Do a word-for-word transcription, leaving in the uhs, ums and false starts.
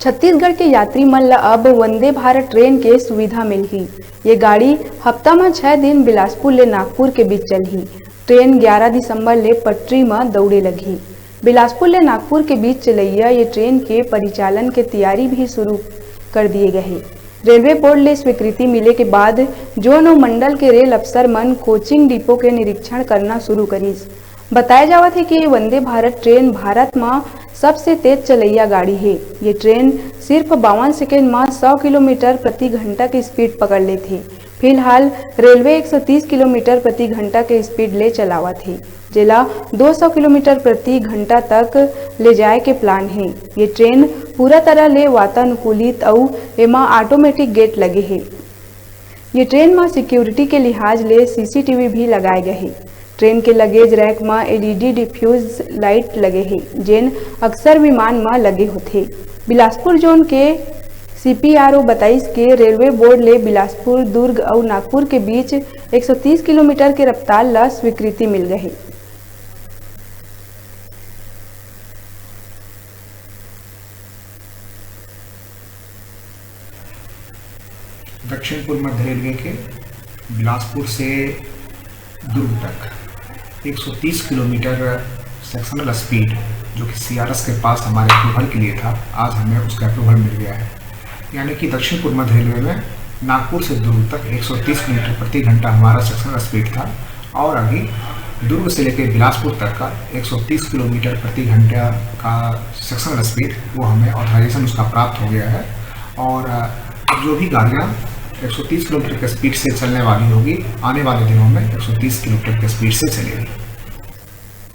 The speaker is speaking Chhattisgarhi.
छत्तीसगढ़ के यात्री मन ल अब वंदे भारत ट्रेन के सुविधा मिलही। ये गाड़ी हफ्ता म छह दिन बिलासपुर ले नागपुर के बीच चलही। ट्रेन ग्यारह दिसंबर ले पटरी म दौड़े लगही। बिलासपुर ले नागपुर के बीच चलइया ये ट्रेन के परिचालन के तैयारी भी शुरू कर दिए गए हे। रेलवे बोर्ड ले स्वीकृति मिले के बाद जोन अउ मंडल के रेल अफसर मन कोचिंग डिपो के निरीक्षण करना शुरू करिस। बताया जावत हे कि ये वंदे भारत ट्रेन भारत म सबसे तेज चलइया गाड़ी हे। ये ट्रेन सिर्फ बावन सेकेंड म सौ किलोमीटर प्रति घंटा के स्पीड पकड़ लेथे। फिलहाल रेलवे एक सौ तीस किलोमीटर प्रति घंटा के स्पीड ले चलावत हे, जेला दो सौ किलोमीटर प्रति घंटा तक ले जाए के प्लान हे। ये ट्रेन पूरा तरह ले वातानुकूलित अउ एमा ऑटोमेटिक गेट लगे हे। ये ट्रेन म सिक्योरिटी के लिहाज ले सीसीटीवी भी लगाए गए हे। ट्रेन के लगेज रैक म एलईडी डिफ्यूज लाइट लगे हे, जेन अक्सर विमान म लगे होथे। बिलासपुर जोन के सीपीआरओ बताइस के रेलवे बोर्ड ले बिलासपुर, दुर्ग अउ नागपुर के बीच एक सौ तीस किलोमीटर के रफ्तार ल स्वीकृति मिल गए हे। दक्षिण पूर्व मध्य रेलवे के बिलासपुर से दुर्ग तक एक सौ तीस किलोमीटर सेक्शनल स्पीड, जो कि सीआरएस के पास हमारे अप्रूवल के लिए था, आज हमें उसका अप्रूवल मिल गया है। यानी कि दक्षिण पूर्व मध्य रेलवे में नागपुर से दुर्ग तक एक सौ तीस किलोमीटर प्रति घंटा हमारा सेक्शनल स्पीड था और अभी दुर्ग से लेकर बिलासपुर तक का एक सौ तीस किलोमीटर प्रति घंटा का सेक्शनल स्पीड, वो हमें ऑथराइजेशन उसका प्राप्त हो गया है। और अ, अब जो भी गाड़ियाँ एक सौ तीस किलोमीटर के स्पीड से चलने वाली होगी, आने वाले दिनों में एक सौ तीस किलोमीटर के स्पीड से चलेगी।